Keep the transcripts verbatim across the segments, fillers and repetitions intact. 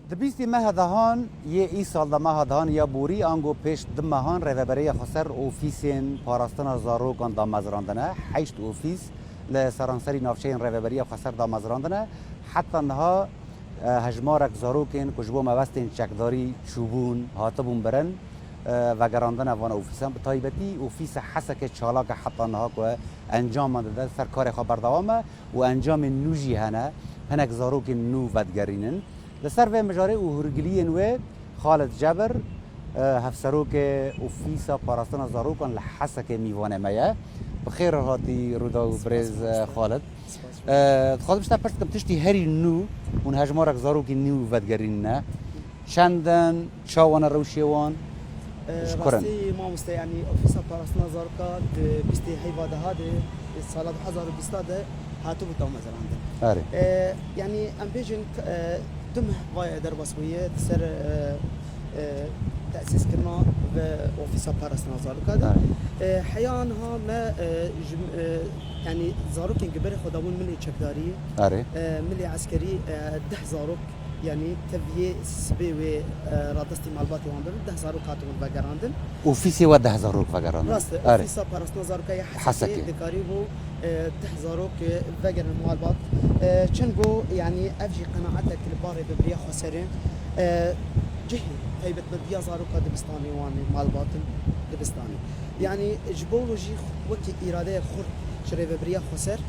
Di bîstê meha dehan yê îsal de, meha dehan ya borî, ango pêş du mehan Rêveberiya Xweser ofîsên parastina zarokan damezrandine. Heşt ofîs li seranserî navçeyên Rêveberiya Xweser damezrandine. Heta niha, e, hejmarek zarokên ku ji bo mebestên çekdarî çûbûn, hatibûn birin, e, vegerandine vana ofîsan. Bi taybetî ofîsa Hesekê çalak e, heta niha ku encama dide, ser karê xwe berdewam e. û encamên nû jî hene, hinek zarokên nû vedigerînin. Li ser vê mijarê û hûrgiliyên wê Xalid Cebir, e, hevserokê Ofîsa Parastina Zarokan li Hesekê mîvanê me ye. Bi xêr hatî Rûdaw birêz, e, Xalid. E, dixwazim ji te pirs bikim, tiştî herî nû hûn hejmarek zarokên nû vedigerînine. Çend in, çawa ne rewşê wan? E, Ji ku re ne? Rastî mamoste, yanî Ofîsa Parastina Zaroka di bîstê heyva deha de, sala du hezar û bîst de hatibû damezrandin. Erê. E, yanî em bêjin, e, du meh vaye derbas bûye di ser, e, e, tesîskirina ve Ofîsa Parastina Zaroka de. Erê. E, heya niha me, e, ji, e, yanî zarokên gi berê xwe dabûn milê çekdarî, Erê. e, milê eskerî, e, deh zarok Yanî teviyê sibê wê, e, radestî malbatê wan bibin, deh zarok hatibûn vegerandin. Ofîsê we deh zarok vegerandin? Rast e, Erê. Ofîsa Parastina Zaroka ya Hesekê Hesekê. dikarîbû, e, deh zarok, e, vegerin malbat. E, çend go, yanî ev jî qenaetek li ba Rêveberiya Xweserê. E, cihê taybetmendiya zaroka dibistanê wan ê, malbatin dibistanê. Yanî ji bo wilo jî wekî îradeya xurt ji Rêveberiya Xweser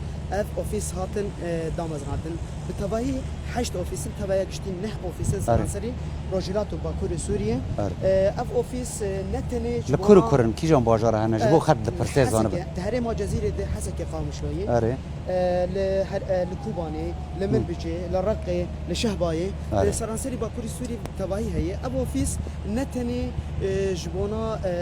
ev ofîs hatin, e, damezrandin. Bi tevahî heşt ofîs in, teveya giştî neh ofîs in Erê. seranserî Rojhilat û Bakurê Sûriyê. Erê. E, ev ofîs, e, ne tenê ji Li kur û bona, kur in, kîjan bajara hene? Ji e, bo xelk dipirse, Hesekê, zanibin. Di herêma Cezîrê de Hesekê, Qamişloyê. Erê. E, li her, e, li Kobanê, li Hı. Minbicê, li Reqê, li Şehbayê, Erê. li seranserî Bakurê Sûriyê tevahî heye. Ev ofîs ne tenê, e, ji bona, e,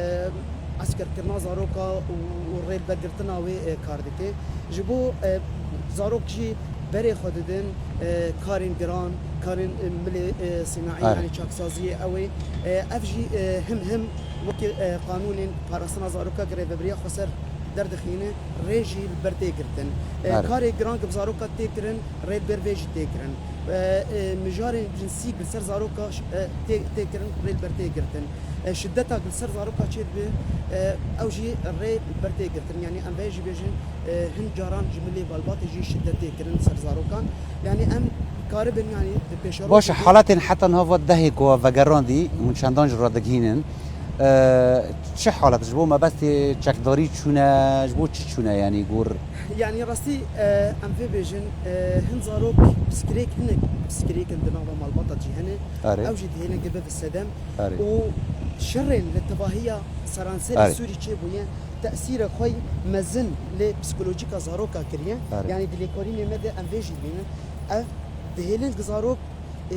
eskerkirina zaroka û, û rêlbergirtina wê, e, kar dike. Ji bo, e, zarok jî berê xwe didin, e, karên giran, karên, e, milê, e, sînaî, Are. yanî çaksaziyê ew ê. E, ev jî, e, him him wekî, e, qanûnên parastina zaroka ki Rêveberiya Xweser derdixîne, rê jî li ber tê girtin. E, Are. karê giran ki bi zaroka tê kirin, rê li ber vê jî tê kirin. E, e, mijarên cinsî li ser zaroka, e, tê, tê kirin, rê li ber tê girtin. E, şideta li ser zaroka çêdibe, e, ew jî rê li ber tê girtin. Yanî em vê jî bêjin, e, hin caran ji milê malbatê jî şidet tê kirin li ser zarokan. Yanî em karibin, yanî di pêşerojê Baş e, de haletên heta niha va dehê ku vegerandî, hûn çendan jî radigihînin. E, çi halet ji bo mebestê çekdarî çûne, ji bo çi çûne, yanî gor? Yanî rastî, e, em vê bêjin, e, hin zarok piskirêk, hinek piskirêk in di nava malbata cî hene. Are. Ew jî dihêlin ki bibe sedem. Are. Û şerên li tevahiya seranserê Are. Sûrî çêbûye, tesîra xwe mezin li psikolojîka zaroka kiriye. Are. Yanî di lêkolînê me de em vê jî dibînin. Ev dihêlin ki zarok, e,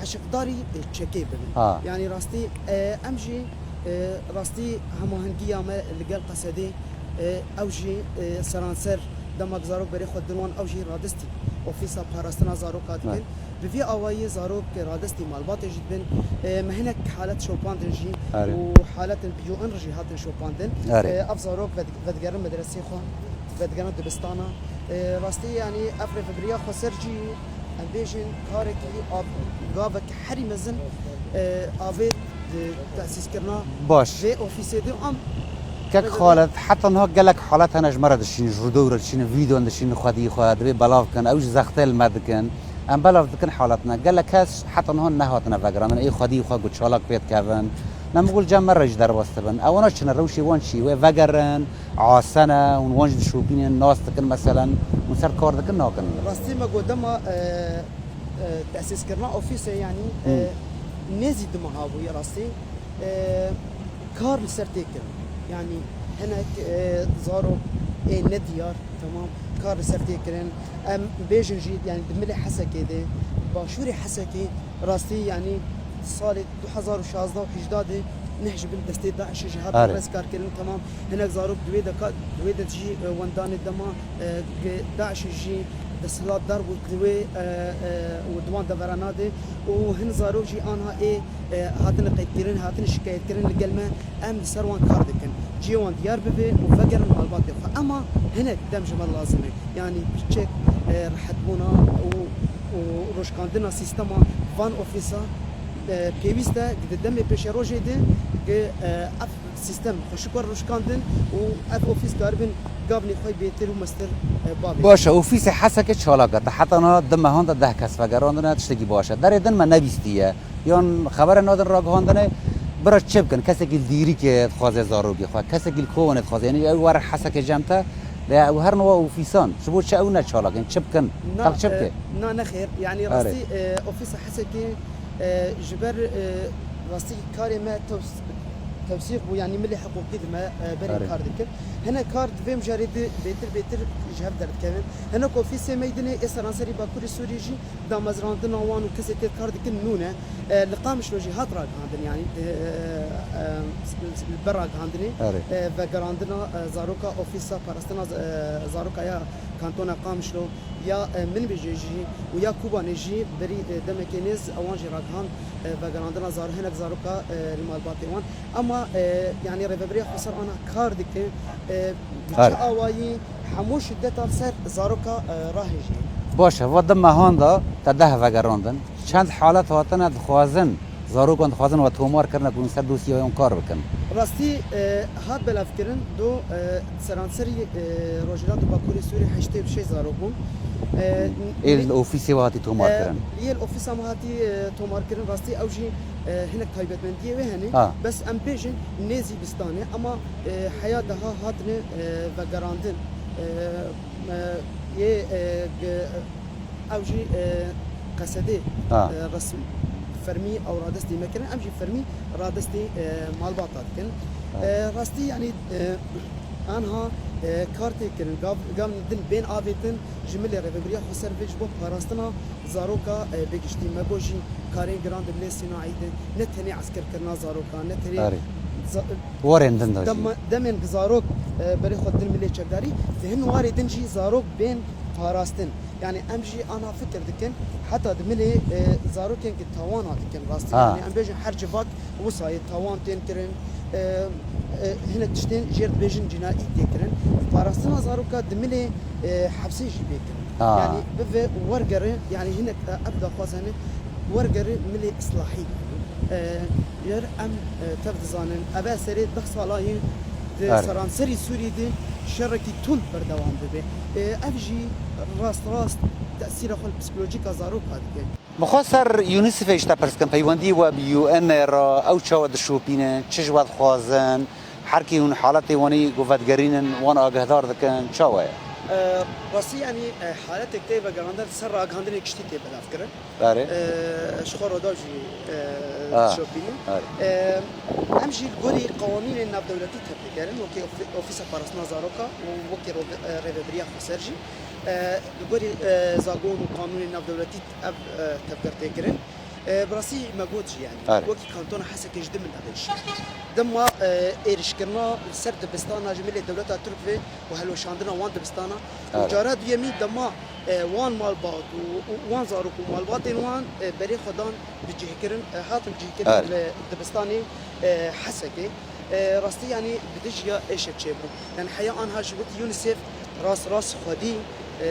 eşiqdarî, e, çekê bibin. Ha. Yanî rastî, e, em jî, e, rastî hemahengiya me li gel Qesedê, e, ew jî, e, seranser dema ki zarok berê xwe didin wan, ew jî radestî Ofîsa Parastina Zaroka dikin. Right. Bi vî awayî zarok radestî malbatê jî dibin. E, me hinek halet şopandin jî Erê. û haletên bi U N re jî hatin şopandin. Erê. E, ev zarok ved-, vedigerin medresê xwe, vedigerin dibistana. E, rastî, yanî ev rêvebiriya xweser jî, em bêjin, karekî av-, gavek herî mezin, e, avê di tesîskirina Baş. vê ofîsê de am Kek Xalid, heta niha gelek halet hene ji me re dişînin, ji rûdewr re dişînin, vîdeon dişînin, xwedî xwe divê belav bikin, ew jî zextê li me dikin. Em belav dikin haletine. Gelek kes heta niha nehatine vegerandin, ê xwedî xwe ku çalak pê dikevin. Ne min got cem me re jî derbas dibin. Ewana çi ne, rewşê wan çi? Wê vegerin, ase ne, hûn wan jî dişopînin, nas dikin meselen, hûn ser kar dikin, nakin? Rastî me got dema, e, e, tesîskirina ofîsê, yanî, e, Hmm. nêzî du meha bûye rastî. E, kar li ser tê kirin. Yanî hinek, e, zarok ê nediyar, temam, kar li ser tê kirin. Em bêjin jî, yanî di milê Hesekê de, başûrê Hesekê, rastî, yanî salê du hezar û şazde û hejda de neh ji bin destê DAIŞê jî hatin Are. rizgar kirin, temam. Hinek zarok di wê de ka-, di wê de jî, e, wendanê dema, e, gi DAIŞ jî desthilatdar bû di wê, e, e, û di wan devera nade û hin zarok jî anha ê, e, hatine qeydkirin, hatine şikayetkirin li gel me, em li ser wan kar dikin. Cihê wan diyar bibe û vegerin malbatê xwe. Ema hinek dem ji me lazim e. Yanî piçek, e, rehetbûna û, û rojkandina sîstema Van ofîsa, e, pêwîst e, di demê pêşerojê de, ki, e, ev sîstem xweşik were rûşkandin û ev ofîs karibin gavnê xwe bêtir û mestir, e, bavêjin. Baş e, ofîsê Hesekê çalak e. Te heta niha di mehan de deh kes vegerandine, tiştekî baş e. Derê din me nebîstiye. Yan xebere nadin ragihandinê, bira çi bikin? Kesekî li Dîrikê dixwaze zarokê xwe, kesekî li Kowanê dixwaze, yanî ew were Hesekê cem te, de ew her niha ofîsan. Ji bo çi ew ne çalak in? Çi bikin? Na, Xelk çi bike? E, na nexêr. Yanî Erê. Rastî, e, ofîsa Hesekê, e, ji ber, e, rastî karê me tews-, tewsîq bû, yanî milê hiqûqî di me, e, berê Erê. Kar dikir. Hinek kar di vê mijarê de bêtir bêtir ji hev derdikevin. Hinek ofîsê me yê dinê ê seranserî Bakurê Sûriyê jî damezrandina wan û kesê tê kar dikin nû ne. E, li Qamişlo jî hat ragihandin, yanî, e, e, e, li ber ragihandinê, Erê. E, vegerandina, e, zaroka ofîsa parastina, e, zaroka ya kantona Qamişlo ya, e, Minbicê jî û ya Kobanê jî berî, e, demekê nêz wan jî ragihand, e, vegerandina zaro-, hinek zaroka, e, li malbatê wan. Ama, e, yanî Rêveberiya Xweser ana kar dike, e, bi çi Erê. Awayî hemû şiddetan ser zaroka, e, rahêjî. Baş e, va di mehan de te deh vegerandin. Çend halet hatine dixwazin, zarokan dixwazin we tomar kirine ku hûn ser dosyeyan kar bikin? Rastî, e, hat belavkirin, do, e, seranserî, e, Rojhilat û Bakurê Sûrî heştê û şeş zarok bûn. E, Ê li ofîsê we hatî tomar e, kirin? Yê li ofîsa me hatî, e, tomar kirin. Rastî ew jî, e, hinek taybetmendiyê wê hene. Ha. Bes em bêjin nêzî bistanê, ama, e, heya daha hatine, e, vegerandin. E, e, yê, e, ge-, ew jî, e, qesedê, Ha. E, resm-, fermî ew radestî me kirin. Em jî fermî radestî, e, malbata dikin. Ha. E, rastî, yanî, e, anha, e, kar tê kirin. Gav-, gavin din bên avêtin ji milê Rêveberiya Xweser ve ji bo parastina zaroka, e, bi giştî. Me got jî karên giran di milê sînaî de, ne tenê eskerkirina zaroka, ne tenê Erê. za-, Warên din de jî. Dem-, demên bi zarok, e, berê xwe din milê çekdarî, di hin warê din jî zarok bên parastin. Yanî em jî ana fikir dikin, heta di milê, e, zarokên ki tawana dikin rastî. Ha. Yanî em bêjin her civak wisa yê tawan tên kirin, e, e, hinek tiştên jêr dibêjin cînaî tê kirin. Parastina zaroka di milê, e, hepsê jî bê kirin. Ha. Yanî bive wergere, yanî hinek, e, ev daxwaz hene, wergere milê islahî. E, Yer em, e, tev dizanin, eve serê deh sala yê di Erê. Seranserî Sûriyê de şerekî tund berdewam dibe. E, ev jî rast rast tesîra xwe li psîkolojîka zaroka dike. Min xwest ser UNICEFê ji te pirs kim, peywendiyê we bi U N re, ew çawa dişopînin, çi ji we dixwazin, her kî hûn haletê wanî ku vedigerînin, wan agehdar dikin, çawa ye? E, rastî, yanî, e, haletek tê vegerandin, ser ragihandinê giştî tê belavkirin. Erê. E, ji xwe re da jî, e, Ha. Dişopînin. Erê. E, em jî li gorî qewamînên navdewletî tevdigerin, wekî Ofî-, Ofîsa Parastina Zaroka û wekî Rove-, e, Rêveberiya Xweser jî. E, li gorî, e, zagon û qanûnên navdewletî ev, e, tevger tê kirin. E, bi rastî me got jî, yanî, Erê. Wekî kantona Hesekê ji di min de vêşî. Dema, e, êrişkirina li ser dibistana ji milê dewleta Tirk ve û hilweşandina wan dibistana. Û Erê. Cara duyemî dema, e, wan malbat û, û wan zarok û malbatên wan, e, berê xwe dan bicihkirin, e, hatin bicihkirin Erê. Li dibistanê, e, Hesekê. E, rastî, yanî, bi dijiya êşek çêbû. Yanî heya anha ji wekî UNICEF rast rast xwedî, e,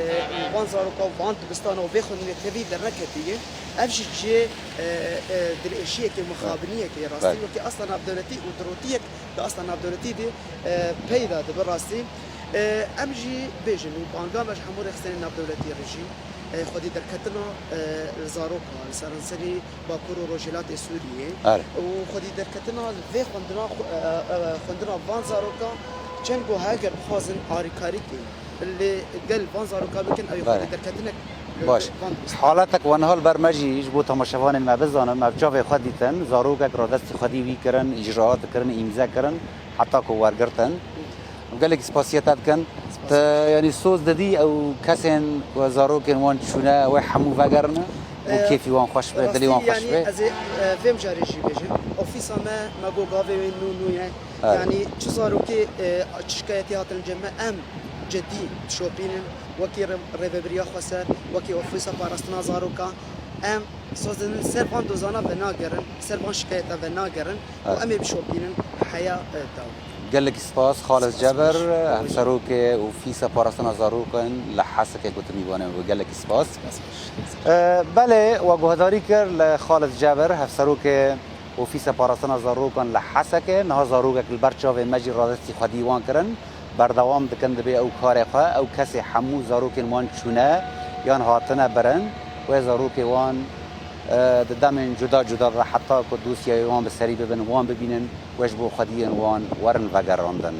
van zaroka û van dibistana û vê xwendinê tevî derneketiye. Ev jî cihê, e, e, dilêşiyekê, mixabiniyekê rastî, Erê. Wekî asla navdewletî û dirotiyek di asla navdewletî de, e, peyda dibe rastî. E, em jî bêjin û banga me ji hemû rêxistinên navdewletî re jî, e, xwedî derketina, e, li zaroka, li seranserî Bakur û Rojhilatê Sûriyê Erê. Û xwedî derketina li vê xwendina xwe-, e, e, xwendina van zaroka çend ku heger bixwazin arîkarî tê. Lê gel van zaroka bikin, ew Belê. Xwedî derketinek, e, Baş. Van dibistan. Haletek waniha li ber me jî ji bo temaşevanên me bizanin, me bi çavê xwe dîtin, zarokek radestî xwedî wî kirin, îcraat kirin, îmze kirin, heta ku wergirtin. Gelek spasiya te dikin. Spas. Te, yanî, soz didî ew kesên ku zarokên wan çûne, wê hemû vegerine û Ee, kêfî wan xweş be, dilê wan xweş be. Rastî, yanî, ez ê, e, vê mijarê jî bêjim. Ofîsa me, me got gavê wê nû nû ye. Evet. Yanî çi zarokê, e, çi şikayetî hatin cem me, em cidî dişopînin. Wekî rê-, Rêveberiya Xweser, wekî Ofîsa Parastina Zaroka, em soz didin ser van dozana venagerin, ser van şikayeta venagerin û Evet. em ê bişopînin heya, e, dawî. Gelekî spas Xalid Cebir, hevserokê Ofîsa Parastina Zarokan li Hesekê gotinî wan e, we gelekî spas. E, belê, we guhdarî kir li Xalid Cebir, hevserokê Ofîsa Parastina Zarokan li Hesekê. Niha zarokek li ber çavên me jî radestî xwedî wan kirin. Berdewam dikin dibê ew karê xwe, ew kesê hemû zarokên wan çûne yan hatine birin. Wê zarokê wan, e, di demên cuda cuda de heta ku dosyayê wan bi serî bibin, wan bibînin, wê ji bo xwediyên wan werin vegerandin.